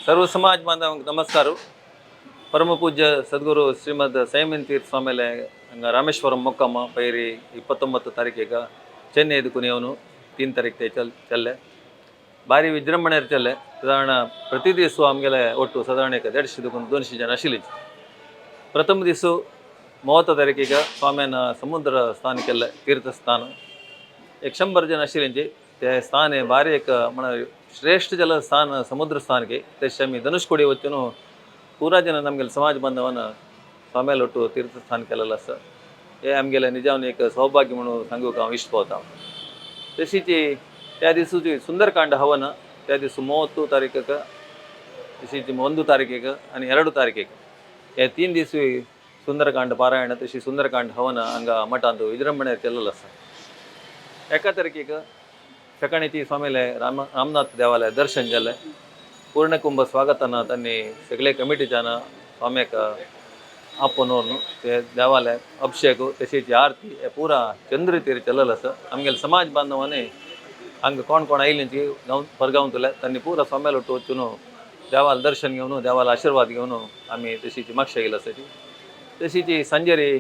सर्व समाज बांधवांक नमस्कार. परमपूज्य सद्गुರು ಶ್ರೀಮದ್ ಸಂಯಮೇಂದ್ರ ತೀರ್ಥ ಸ್ವಾಮಿಲೆ ಹಂಗ ರಾಮೇಶ್ವರಂ ಮೊಕ್ಕಮ್ಮ ಪೈರಿ 29 ತಾರೀಕಿಗೆ ಚೆನ್ನೈ ಕುನಿಯವನು 3 ತಾರೀಕು ಚಲ್ ಚಲ್ಲೆ ಭಾರಿ ವಿಜೃಂಭಣೆ ಚಲ್ಲೆ. ಸಾಧಾರಣ ಪ್ರತಿ ದಿವಸ ಆಮ್ಗೆಲೆ ಒಟ್ಟು ಸಾಧಾರಣ 150 200 ಜನ ಆಶಿಲಿಜ್. ಪ್ರಥಮ ದಿವಸ 30 ತಾರೀಕಿಗೆ ಸ್ವಾಮಿಯನ ಸಮುದ್ರ ಸ್ಥಾನಕ್ಕೆಲ್ಲ ತೀರ್ಥ ಸ್ಥಾನ 100 ಜನ ಆಶಿಲಿಂಜಿ. ते स्थान भारी एक म्हण ಶ್ರೇಷ್ಠ ಜಲ ಸ್ಥಾನ ಸಮುದ್ರ ಸ್ಥಾನಕ್ಕೆ. ತಶ್ ಆಮಿ ಧನುಷ್ಕೋಡಿ ವಚ್ಚುನು ಪೂರಾ ಜನ ನಮಗೆಲ್ಲ ಸಮಾಜ ಬಾಂಧವನ ಸ್ವಾಮಿಯಲ್ಲ ಒಟ್ಟು ತೀರ್ಥ ಸ್ಥಾನಕ್ಕೆಲ್ಲ आसा. हे आमगेले निजावन एक सौभाग्य म्हणून सांगूंक हांव इश्ट पावता. तशीच त्या दिसूची सुंदरकांड हवन त्या दिस 30 तारीखक, तशीच 1 तारखेक आनी 2 तारखेक हे 3 दीस सुंदरकांड पारायण तशी सुंदरकांड हवन हांगा मठांत विजृंभणे केल्लेलो आसा. 1 तारखेक सकाळी ती स्वामीले रामनाथ देवालय दर्शन जालें. पूर्णकुंभ स्वागतान तांणी सगळे कमिटीच्यान स्वाम्याक आपोवन व्हरून ते देवालय अभिषेक तशीच आरती हे पुरा चंद्रतीर चललेलो आसा. आमगेले समाज बांधवांनी हांगा कोण कोण आयिल्ली गांव परगांवांतले तांणी पुरा स्वाम्याल ಒಟ್ಟು वचून देवाला दर्शन घेवन देवाला आशीर्वाद घेवन आमी तशीची मागशा गेली आसा. तशीच संजेरी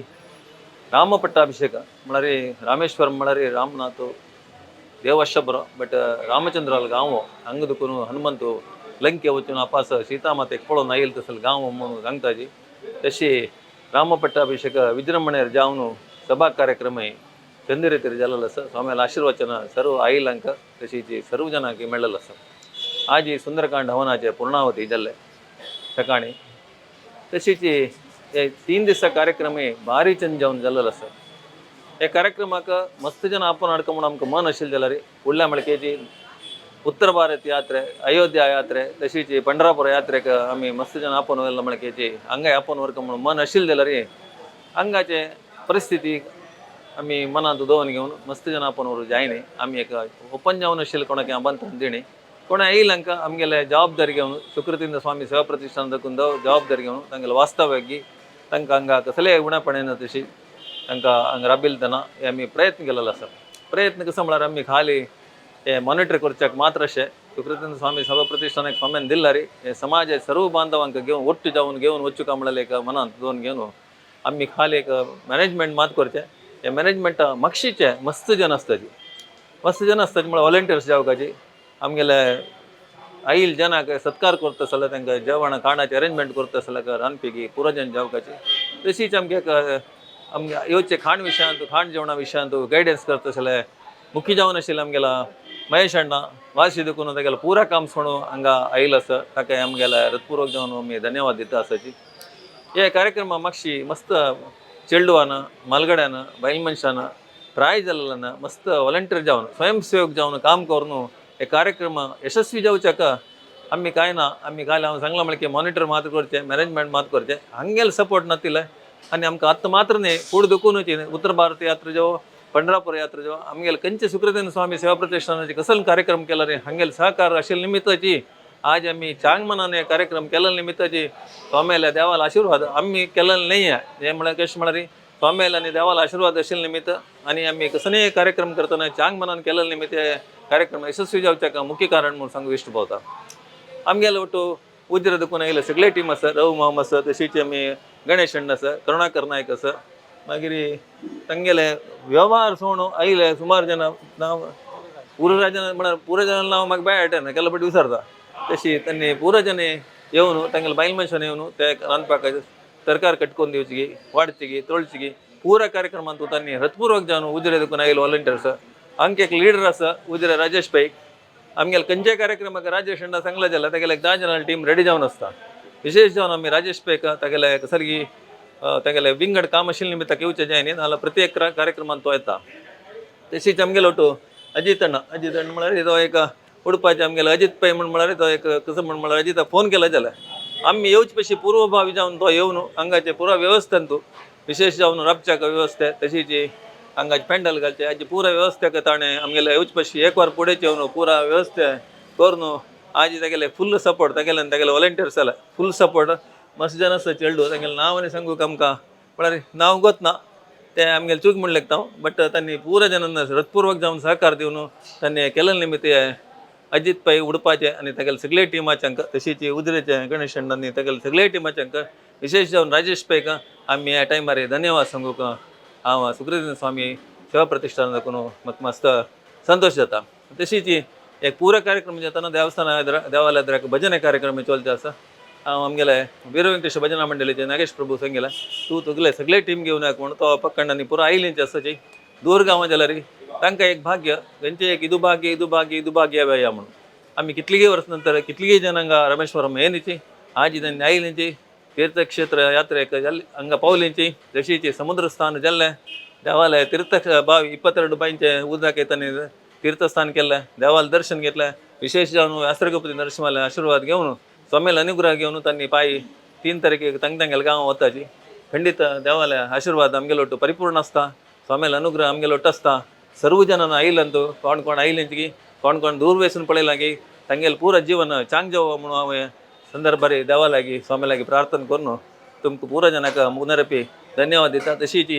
रामपट्टाभिषेक म्हळ्यार रामेश्वरम म्हळ्यार रामनाथ देव बरो बट रामचंद्राल गांव हांगा देखून हनुमंत लंके वचून आपास सीतामातेक पळोवन आयल तसलो गांव म्हणून सांगताजी. तशी रामपट्टाभिषेक विजृंभणेर जावन सभा कार्यक्रम चंद्रतीर जालेलो आसा. स्वाम्याला आशीर्वचन सर्व आयिल्ल्यांक तशीच सर्व जनांक मेळ्ळेलो आसा. आजी सुंदरकांड हवनाचे पूर्णावती जाल्ले सकाळी. तशीच हे 3 दिसा कार्यक्रम भारी चंद जावन जाल्लो आसा. हे कार्यक्रमाक मस्त जन आपोवन हाडका म्हणून आमकां मन आशिल्लें जाल्यार फुडल्या मळकेची उत्तर भारत यात्रे, अयोध्या यात्रे तशीच पंढरापूर यात्रेक आमी मस्त जन आपोवन व्हेल्लो मळकेची हांगाय आपोवन व्हरका म्हणून मन आशिल्लें जाल्यार हांगाचे परिस्थिती आमी मनांत दवरून घेवन मस्त जन आपोवन व्हरूंक जायना. आमी एक ओपन जावन आशिल्लें कोणाक आमंत्रण दिणी कोण येयला हांकां आमगेले जबाबदारी घेवन सुकृतींद्र स्वामी सेवा प्रतिष्ठान देखून जबाबदारी घेवन तांगेले वास्तव्याक तांकां हांगा कसलेय उणेपण येना तशी तांकां हांगा राबिलतना हे आमी प्रयत्न केलेलो आसा. प्रयत्न कसो म्हळ्यार आमी खाली हे मॉनिटर करच्याक मात्र अशें सुकृतींद्र स्वामी सेवा प्रतिष्ठानाक स्वाम्यान दिल्ला रे हे समाज सर्व बांधवांक घेवन ಒಟ್ಟು जावन घेवन वचूका म्हणलें एक मनांत दवरून घेवन आमी खाली एक मॅनेजमेंट मात करचें. हे मॅनेजमेंट मागशीचे मस्त जन आसताची, मस्त जन आसताची म्हळ्यार वॉलंटियर्स जावकाची आमगेले आईल जनाक सत्कार करता जाल्यार तांकां जेवण खाणाचें अरेंजमेंट करता जाल्यार रांदपी पुरो जन जावकाची. तशीच आमगे एक आमगे येवचे खाण विशयांत खाण जेवणा विशयांत गायडन्स करता जाल्यार मुख्य जावन आशिल्लें आमगेला महेश अण्णा वाशी देखून तागेलो पुरा काम सोडून हांगा आयिल्लो आसा. ताका आमगेल्या हृत्पूर्वक जावन आमी धन्यवाद दिता आसाची. हे कार्यक्रमा मागशी मस्त चेडवान मलगड्यान बायल मनशान प्राय जाल्ल्यान मस्त वॉलंटियर जावन स्वयंसेवक जावन काम करून हे कार्यक्रम यशस्वी जावच्याक आमी कांय ना. आमी काल हांव सांगलां म्हळ्यार की मॉनिटर मात करचें, मॅनेजमेंट मात करचें, हांगेले सपोर्ट नातिल्लें आनी आमकां आतां मात्र न्ही फुडें देखूनच उत्तर भारत यात्रा जावं पंढरापूर यात्रा जावं आमगेले खंयचे सुकृतींद्र स्वामी सेवा प्रतिष्ठानाचे कसले कार्यक्रम केला रे हांगेले सहकार आशिल्ले निमित्ताची आज आमी चांग मनान हे कार्यक्रम केल्ले निमित्ताची स्वाम्याल्या देवाला आशीर्वाद आमी केल्ले न्ही. हे म्हळ्यार कशें म्हळ्यार स्वाम्याला आनी देवाला आशीर्वाद आशिल्ले निमित्त आनी आमी कसलेय कार्यक्रम करतना चांग मनान केल्ले निमित्त हे कार्यक्रम यशस्वी जावच्याक मुख्य कारण म्हणून सांगू इश्ट पावता. आमगेले ಒಟ್ಟು उजरे देखून आयले सगळे टीम आसा. रघु माम आसा, तशीच आमी गणेश अण्ण आसा, करुणाकर नायक आसा. मागीर तांगेले व्यवहार सोडून आयले सुमार जन नांव पुरा जन म्हळ्यार पुरा जन नांव म्हाका बेळ येना केन्ना फावटी विसरता. तशी तांणी पुरा जन येवन तांगेले बायल मनशान येवन ते रांदपाक तरकारी कटकोवन दिवची, वाडची, तोळची पुरा कार्यक्रमांत तांणी हृत्पूर्वक जावन उजरे देखून आयले वॉलंटियर्स. हांगा एक लिडर आसा उजरे राजेश पै. आमगेले खंयच्याय कार्यक्रमाक राजेश अण्णा सांगला जाल्यार तागेले एक 10 जाणां टीम रेडी जावन आसता. विशेष जावन आमी राजेश पैक तागेले सारकी तागेले विंगड काम आशिल्ले निमित्त ताका येवचें जायना नाजाल्यार प्रत्येक कार्यक्रमांत तो येता. तशीच आमगेलो ಒಟ್ಟು अजित अण्णा. अजित अण्णा म्हळ्यार तो एक उडपाचे आमगेलो अजित पै म्हण म्हळ्यार तो एक कसो म्हण म्हळ्यार अजिता फोन केला जाल्यार आमी येवचे पशी पूर्वभावी जावन तो येवन हांगाचे पुरा वेवस्थेन तूं विशेष जावन राबच्याक व्यवस्था तशीच हांगाचे पेंडल घालचे हाची पुरा व्यवस्था ताणें आमगेले येवचे पशी एक वर फुडें येवन पुरा व्यवस्था करून आजी तागेले फुल सपोर्ट तागेले आनी तागेले वॉलंटियर्स जाल्यार फुल सपोर्ट. मस्त जन आसता चेडू तागेलें नांव आनी सांगूक आमकां म्हळ्यार नांव गोत ना ते आमगेले चूक म्हण लेगता हांव बट तांणी पुरा जनांना हृत्पूर्वक जावन सहकार दिवन तांणी केल्ले निमित्त अजित पै उडपाचे आनी तागेले सगळे टिमाच्यांक तशीच उजरेचे गणेश अण्णांनी तागेले सगळे टिमाच्यांक विशेष जावन राजेश पैक आमी ह्या टायमार धन्यवाद सांगूक हांव सुखदेव स्वामी सेवा प्रतिष्ठान दाखोवन म्हाका मस्त संतोश जाता. तशीच एक पुरा कार्यक्रम जाताना देवस्थाना देवालय भजने कार्यक्रम चलते आसा. हांव आमगेले वीर वेंकटेश भजना मंडळीचे नागेश प्रभू सांगेला तूं तुगले सगळे टीम घेवन येक म्हणून तो पक्कंडांनी पुरो आयलींचे आसाची दूर गांवां जाल्यार तांकां एक भाग्य तेंचें एक इदू भाग्य इदू भाग्य इदू भाग्य या म्हणून आमी कितलीगी वर्स नंतर कितलीगी जन हांगा रामेश्वरम येयलीची आजी तांणी आयलींची तीर्थक्षेत्र यात्रेक जाल्ली हांगा पावलींची जशीची समुद्र स्थान जाल्लें देवालय तीर्थ बावी 22 बांयचें उदक येतानी तीर्थस्थान केलें, देवाला दर्शन घेतलें, विशेष जावन व्यासरगपती नरसिंहाले आशीर्वाद घेवन स्वामीला अनुग्रह घेवन तांणी पायी 3 तारखेक तांग तांगेले गांव वताची. खंडित देवाले आशीर्वाद आमगेलो ಒಟ್ಟು ಪರಿಪೂರ್ಣ आसता, स्वामीला अनुग्रह आमगेलो ಒಟ್ಟು आसता. सर्व जनान आयिल्लंतू कोण कोण आयिल्लेंची कोण कोण दूर वेसून पळयलां की तांगेलें पूरा जीवन चांग जावो म्हणून हांवें संदर्भार देवा लागीं स्वामी लागीं प्रार्थना करून तुमकां पुरा जनाक मुनरपी धन्यवाद दिता. तशीच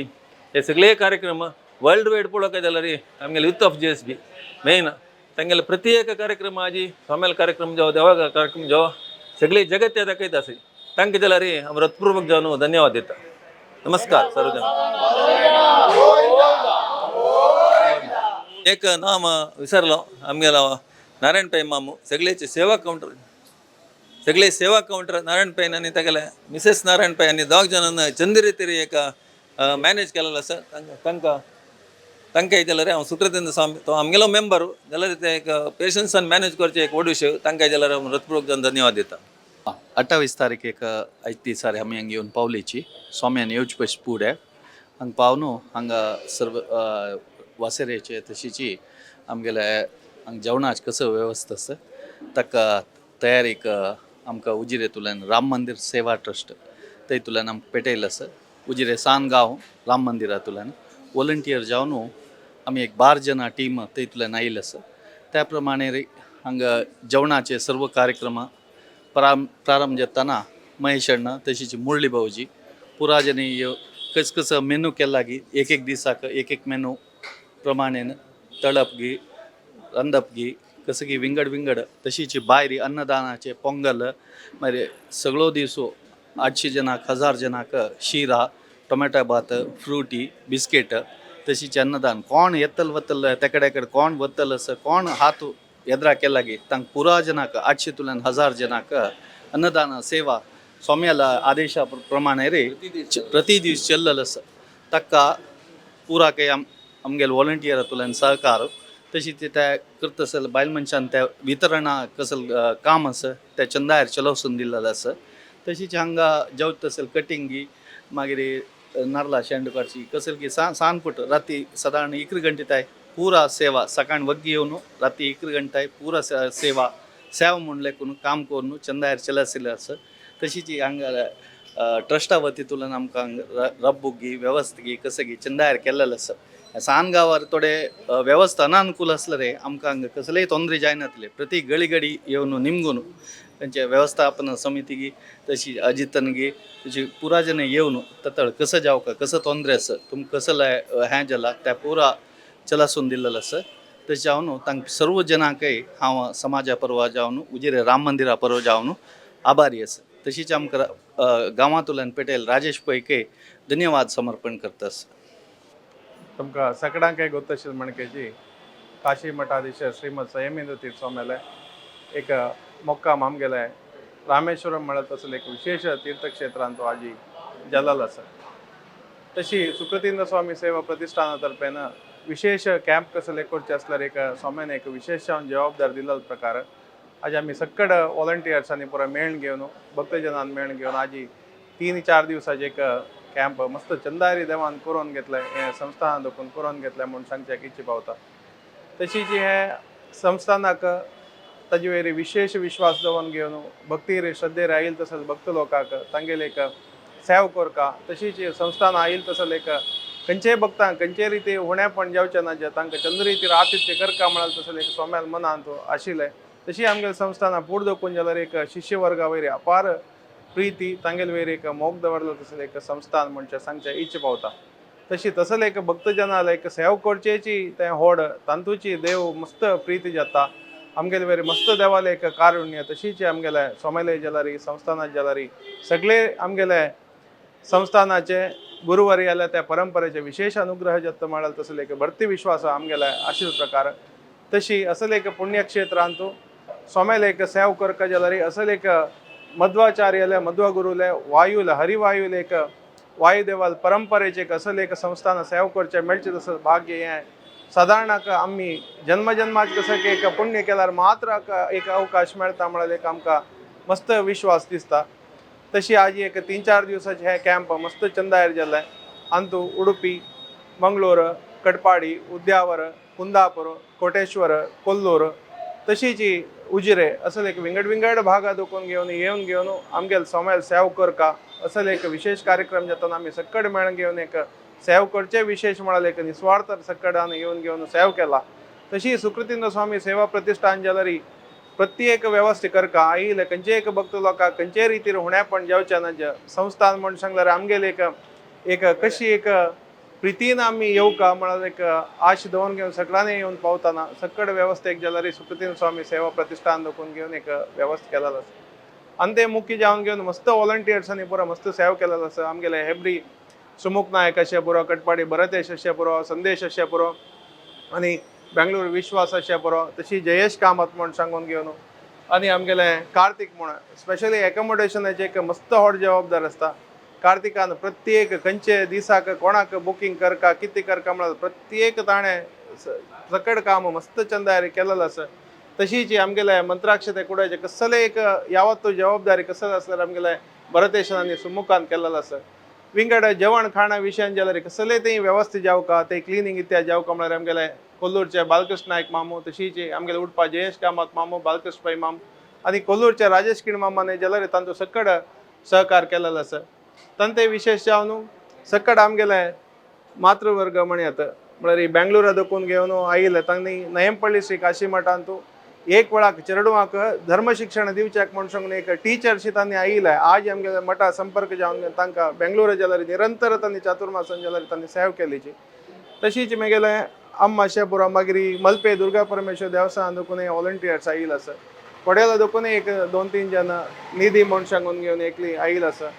हे सगळे कार्यक्रम वर्ल्ड वायड पळोवंक जाल्यार आमगेले youth of GSB main तांगेले प्रति एक कार्यक्रम आजी स्वामील कार्यक्रम जावं देवा कार्यक्रम जावं सगळे जगत ते दाखयता आसा. तांकां जाल्यार हांव हृत्पूर्वक जावन धन्यवाद दिता. नमस्कार सर्वजण. एक नाम विसरलो आमगेलो नारायण पै मामू सगळेचे सेवा कावंटर सगळे सेवा कावंटर नारायण पै आनी तागेले मिसेस नारायण पै आनी दोग जाणान चंद्र एक मॅनेज केलेलो आसा. तांकां तांकां जाल्यार हांव सुकृतेंद्र स्वामी तो आमगेलो मेंबर जाल्यार ते एक पेशन्सान मॅनेज करचें एक व्हड विशय तांकां जाल्यार हांव हृत्पूर्वक जावन धन्यवाद दिता. 28 तारखेक आयज दिसार आमी हांगा येवन पावलेची स्वाम्यान येवचे पयशे पुड्याक हांगा पावनु हांगा सर्व वासेरेचे तशीची आमगेले हांगा जेवणाची कसो वेवस्था आसा ताका तयारीक आमकां उजिरेंतल्यान राम मंदिर सेवा ट्रस्ट थंयतल्यान आमकां पेटयलें आसा. उजिरे सान गांव राम मंदिरांतल्यान वॉलंटियर जावन आमी एक 12 जाणां टीम थंयतल्यान आयिल्ले आसा. त्या प्रमाणे हांगा जेवणाचे सर्व कार्यक्रम प्रारंभ जाताना महेश अण्णा तशीच मुरळी भाऊजी पुरा जणी कस कसं मेनू केला की एक एक दिसाक एक एक मेनू प्रमाणे तळप गी रांदप गी कसं की विंगड विंगड तशीच भायर अन्नदानाचे पोंगल मागीर सगळो दिसो 800 जणांक 1000 जणांक शिरा टोमॅटो भात फ्रुटी बिस्किट तशीच अन्नदान कोण येतल वतल तेकडे कडेन कोण वतल असं कोण हात एदरा केला की तांकां पुरा जणांक 800 तुल्यान 1000 जणांक अन्नदान सेवा स्वाम्याला आदेशा प्रमाणे रे प्रति दीस चल्लल आसा. ताका पुरा काही आमगेले वॉलंटियर तुल्यान सहकार तशी ते त्या करता बायल मनशान त्या वितरणा कसल काम आसा त्या चंदायर चलोवसून दिल्लें आसा. तशीच हांगा जेवता असेल कटिंगी मागीर नारला शेंड काडची कसल की सान फुट राती सादारण 11 घंटे ताय पुरा सेवा सकाळ वग्गी येवन राती 11 घंटे पुरा सेवा सेवा म्हणले करून काम करून चंदायर चलसिल्लें आसा. तशीच हांगा ट्रस्टा वतींतल्यान आमकां हांगा रब्बुगी वेवस्था गी कसं गी चंदायर केल्लें आसा. सान गांवार थोडे वेवस्था अनानुकूल आसले रे आमकां हांगा कसलेय ತೊಂದರೆ जायनातले प्रति गळी गडी येवन निमगून तेंचे व्यवस्थापन समितीगी तशी अजितनगी तशी पुरा जण येवन ततळ कसं जावका कसं ತೊಂದರೆ आसा तुमकां कसं हें जाला त्या पुरा चलासून दिल्लें आसा. तशें जावन तांकां सर्व जणांकय हांव समाजा परवा जावन उजिरे राम मंदिरा परवा जावन आभारी आसा. तशीच आमकां गांवांतल्यान पेटेल राजेश पैके धन्यवाद समर्पण करता आसा. तुमकां सगळ्यांकय ಗೊತ್ತशिल्लें म्हणकेची काशी मठाधीश श्रीमद संयमेंद्र तीर्थ स्वाम्याले एक मोक्काम आमगेले रामेश्वरम म्हणत तसले एक विशेष तीर्थक्षेत्रांत तो आजी जाल्लो आसा. तशी सुकृतींद्र स्वामी सेवा प्रतिष्ठाना तर्फेन विशेष कॅम्प कसले करचे आसल्यार एक स्वाम्यान एक विशेष जबाबदार दिल्लो प्रकार आज आमी सक्कड वॉलंटियर्सांनी पुरा मेळून घेवन भक्तजनान मेळून घेवन आजी 3-4 दिवसाचे एक कॅम्प मस्त चंदारी देवान करून घेतले हे संस्थान दोकून करून घेतले म्हूण सांगच्याक इच्छा पावता. तशीच हे संस्थानाक ताजे वयर विशेष विश्वास दवरून घेवन भक्तीर श्रद्धेर आयल तसोच भक्त लोकांक तांगेले एक सेव करका. तशीच संस्थान आयल तसो एक खंयचेय भक्तांक खंयचेय रिती उणेपण जावचें ना जे तांकां चंद्र रितीर आतिथ्य करका म्हळ्यार तसो एक स्वाम्याल मनांत आशिल्लें. तशी आमगेले संस्थाना फुडें दोकून जाल्यार एक शिष्य वर्गा वयर अपार प्रीती तांगेले वयर एक मोग दवरलो तसलें एक संस्थान म्हणचे सांगचें इच्छा पावता. तशी तसले एक भक्तजनाला एक सेव करचेची तें होड तांतूची देव मस्त प्रीती जाता. आमगेले वेरी मस्त देवाले एक कारुण्य तशीच आमगेले सोमेले जाल्यार संस्थानात जाल्यार सगळे आमगेले संस्थानाचे गुरुवारी आल्या त्या परंपरेचे विशेष अनुग्रह जाता म्हळ्यार तसले एक भरती विश्वास आमगेले आशिल प्रकार तशी असले एक पुण्यक्षेत्रांतू सोमेले एक सेव करका जाल्यार असले एक मध्वाचार्यले मध्वगुरुले वायुले हरिवायुले एक वायुदेवाल परंपरेचे एक असले एक संस्थान सेव करचे मेळचे तसं भाग्य हें सादारणाक आमी जन्मजन्माच कसं की एक पुण्य केल्यार मात्र एक अवकाश मेळटा म्हळ्यार एक आमकां मस्त विश्वास दिसता. तशी आज एक 3-4 दिवसाचे हे कॅम्प मस्त चंदायर जाल्लें. अंतू उडुपी, मंगळूर, कटपाडी, उद्यावर, कुंदापूर, कोटेश्वर, कोल्लूर तशीच उजिरे असले एक विंगड विंगड भागा दोकून घेवन येवन घेवन आमगेल सोमेल सेव करका असले एक विशेष कार्यक्रम जाताना आमी सक्कड मेळून घेवन एक सेव करचे विशेष म्हळ्यार एक निस्वार्थ सक्कडान येवन घेवन सेव केला. तशी सुकृतींद्र स्वामी सेवा प्रतिष्ठान जाल्यार प्रत्येक व्यवस्था करका आयिल्ले खंयचे एक भक्त लोकांक खंयचे रितीर हुण्यापण जावचें ना. संस्थान म्हूण सांगल्यार आमगेले एक एक कशी एक प्रितीन आमी येवका म्हळ्यार एक आश दवरून घेवन सगळ्यांनी येवन पावतना सक्कड व्यवस्थेक जाल्यार सुकृतींद्र स्वामी सेवा प्रतिष्ठान दखून घेवन एक व्यवस्था केलेलो आसा. आनी ते मुख्य जावन घेवन मस्त वॉलंटियर्सांनी पुरो मस्त सेवा केलेलो आसा. आमगेले हेब्री सुमुख नायक अशें पुरो, कटपाडी भरतेश अशें पुरो, संदेश अशें पुरो आनी बेंगळूर विश्वास अशें पुरो, तशी जयेश कामत म्हूण सांगून घेवन आनी आमगेले कार्तीक म्हूण स्पेशली एकोमोडेशनाचे एक मस्त व्हड जबाबदार आसता. कार्तिकान प्रत्येक खंयचे दिसाक कोणाक बुकींग करका कितें करका म्हळ्यार प्रत्येक ताणें सकड काम मस्त चंदायर केलेलो आसा. तशीच आमगेले मंत्राक्षते कुडाचे कसले एक यावत्तू जबाबदारी कसले आसल्यार आमगेले भरतेशन आनी सुमुखान केलेलो आसा. विंगड जेवण खाणा विशयान जाल्यार कसले ते व्यवस्थित जावका ते क्लिनींग इत्यादी जावका म्हळ्यार आमगेले कोल्लूरचे बालकृष्ण नायक मामू, तशीच आमगेले उडपा जयेश कामत मामू, बालकृष्ण पै माम आनी कोल्लूरचे राजेश किण मामाने जाल्यार तांचो सक्कड सहकार केलेलो आसा. तांचे विशेष जावन सक्कड आमगेले मातृवर्ग म्हणयात म्हळ्यार बेंगळूरा दखून घेवन आयिल्ले तांणी नयमपल्ली श्री काशी मठांतू एक वेळाक चेडवाक धर्म शिक्षण दिवच्याक म्हूण सांगून एक टिचरशी तांणी आयिल्ले. आज आमगेले मठा संपर्क जावन तांकां बेंगळूरा जाल्यार निरंतर तांणी चातुर्मासान जाल्यार तांणी सेवा केलीची. तशीच मेगेले अम्मा शेपुरा मागीर मल्पे दुर्गा परमेश्वर देवस्थान दखून वॉलंटियर्स आयिल्ले आसा. कोडेला दखून एक 2-3 जण निधी म्हूण सांगून घेवन एकली आयिल्ले आसा.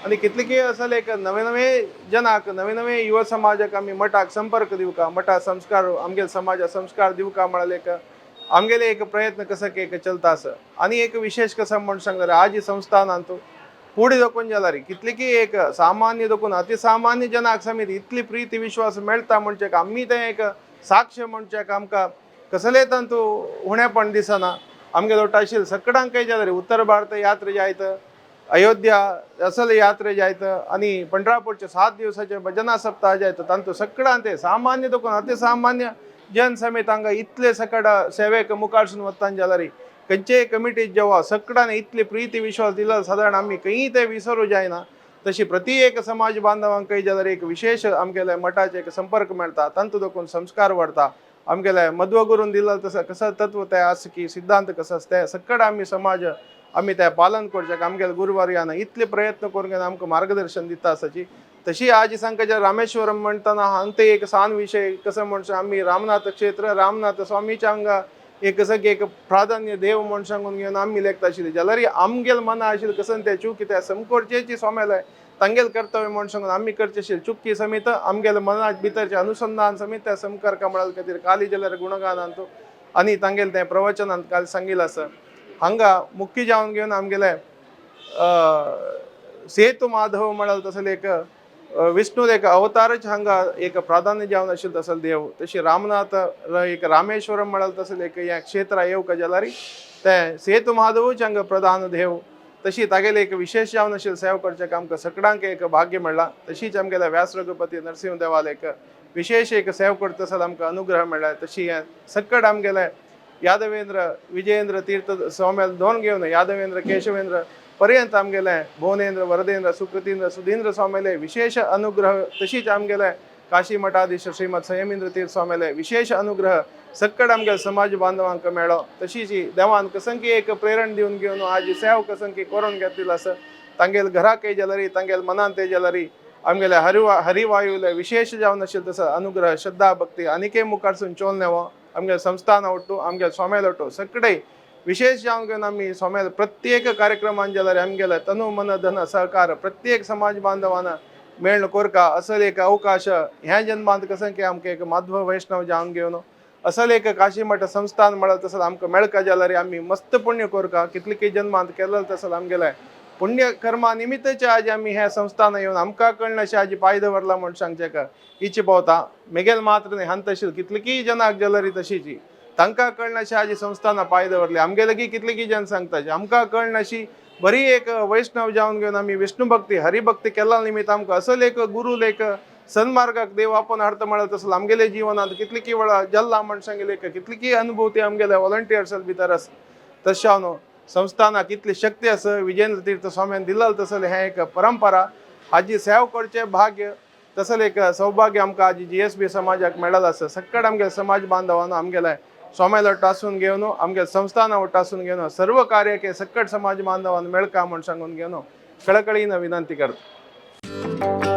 आनी कितले असले एक नवे नवे जनाक नवे नवे युवा समाजाक आमी मठाक संपर्क दिवका, मठा संस्कार आमगेले समाजा संस्कार दिवका म्हळ्यार एक आमगेले एक प्रयत्न कसो एक चलता आसा. आनी एक विशेष कसो म्हूण सांगल्यार आज संस्थानांतू पुढे दखून जाल्यार कितले एक सामान्य दखून अतिसामान्य जनाक समेत इतली प्रिती विश्वास मेळटा म्हणचे आमी तें एक साक्ष म्हणचे आमकां कसले तांतू उणेपण दिसना. आमगेलो आशिल्ले सकडांकय जाल्यार उत्तर भारत यात्रा जायत, अयोध्या असल यात्रे जायत आनी पंढरापूरचे 7 दिवसाचे भजना सप्ताह जायत तांतू सकडां ते सामान्य दखून अतिसामान्य जन समेत हांगा इतले सकड सेवेक मुखारसून वतान जाल्यार खंयचेय कमिटीत जेवा सकडान इतली प्रिती विश्वास दिला सादारण आमी खंयी ते विसरू जायना. तशी प्रति एक समाज बांधवांकय जाल्यार एक विशेष आमगेले मठाचे एक संपर्क मेळटा, तांतू दखून संस्कार वाडता. आमगेले मध्वगुरून दिला तसं कसं तत्व ते आसा की सिद्धांत कसं आसा ते सकड आमी समाज आमी ते पालन करचें. आमगेले गुरुवार्यान इतले प्रयत्न करून घेवन आमकां मार्गदर्शन दिता आसाची. तशी आज सांगच्या रामेश्वरम म्हणटना हांगा एक सान विशय कसं म्हणचे आमी रामनाथ क्षेत्र रामनाथ स्वामीच्या हांगा एक कसं की एक प्राधान्य देव म्हूण सांगून घेवन आमी लेखता आशिल्ली जाल्यार आमगेल मना आशिल्लें कसं तें चूक कित्याक समकोरचेची स्वाम्याले तांगेल कर्तव्य म्हूण सांगून आमी करचें आशिल्लें चुकी समेत आमगेले मना भितरचें अनुसंधान समेत त्या समकर म्हळ्यार खातीर काली जाल्यार गुणगानांतू आनी तांगेले तें प्रवचनांत काल सांगिल्लें आसा. हांगा मुख्य जावन घेवन आमगेले सेतु माधव म्हळ्यार तसले एक विष्णू एक अवतारच हांगा एक प्राधान्य जावन आशिल्लो तसलो देव. तशी रामनाथ एक रामेश्वरम म्हळ्यार तसले एक हें क्षेत्र येवका जाल्यार तें सेतु माधवूच हांगा प्रधान देव. तशी तागेले एक विशेष जावन आशिल्लें सेवा करचें आमकां सगळ्यांक एक भाग्य मेळ्ळां. तशीच आमगेल्या व्यास रघुपती नरसिंह देवाले एक विशेष एक सेवा करता तसो आमकां अनुग्रह मेळ्ळा. तशी हें सक्कड आमगेले यादवेंद्र विजयेंद्र तीर्थ स्वाम्याल दोन घेवन यादवेंद्र केशवेंद्र पर्यंत आमगेले भुवनेंद्र वरदेंद्र सुकृतींद्र सुधींद्र स्वाम्याले विशेष अनुग्रह. तशीच आमगेले काशी मठाधीश श्रीमद संयमेंद्र तीर्थ स्वाम्याले विशेष अनुग्रह सक्कड आमगेले समाज बांधवांक मेळ्ळो. तशीच देवान कसंकी एक प्रेरण दिवन घेवन आज सेव कसंकी करून घेतलेलो आसा. तांगेले घराकय जाल्यार तांगेले मनांत जाल्यार आमगेले हरिवायुले विशेष जावन आशिल्लो तसो अनुग्रह श्रद्धा भक्ती आनीकय मुखारसून चोल नेवो. आमगे संस्थान ಒಟ್ಟು आमगे स्वाम्याल ಒಟ್ಟು सगळे विशेष जावन घेवन आमी स्वाम्याल प्रत्येक कार्यक्रमान जाल्यार आमगेले तनु मन धन सहकार प्रत्येक समाज बांधवान मेळ्ळ कोरका असले एक अवकाश ह्या जन्मांत कसं की आमकां एक माध्व वैष्णव जावन घेवन असले एक काशीमठ संस्थान म्हणत तसं आमकां मेळका जाल्यार आमी मस्त पुण्य कोरका कितले जन्मांत केलें तसं आमगेलें पुण्य कर्मा निमित्तचे आज आमी ह्या संस्थान येवन आमकां कळना अशें आज पांय दवरला म्हूण सांगचें का इची पावता मेगेल मात्र न्ही हान तशी कितलीकीय जनाक जाल्यार तशीची तांकां कळना अशें आज संस्थानां पांय दवरले आमगे लागीं कितलीकी जन सांगता आमकां कळना अशी बरी एक वैष्णव जावन घेवन आमी विष्णू भक्ती हरिभक्ती केला निमित्त आमकां असले एक गुरू लेख सन्मार्गाक देव आपण हाडता म्हणत तसं आमगेले जीवनात कितलीकी वेळा जल्ला म्हण सांगले कितलीकी अनुभूती आमगेले व्हॉलंटियर्स भितर आसा तशें न्हू संस्थानाक कितली शक्ती आसा विजयेंद्र तीर्थ स्वाम्यान दिल्ल तसले हें एक परंपरा हाजी सेव करचें भाग्य तसले एक सौभाग्य आमकां आजी जीएसबी समाजाक मेळ्ळें आसा. सक्कड आमगे समाज बांधवांनो आमगेले स्वाम्याला टासून घेवन आमगे संस्थाना टासून घेवन सर्व कार्याके सक्कड समाज बांधवान मेळका म्हूण सांगून घेवन कळकळीन विनंती करता.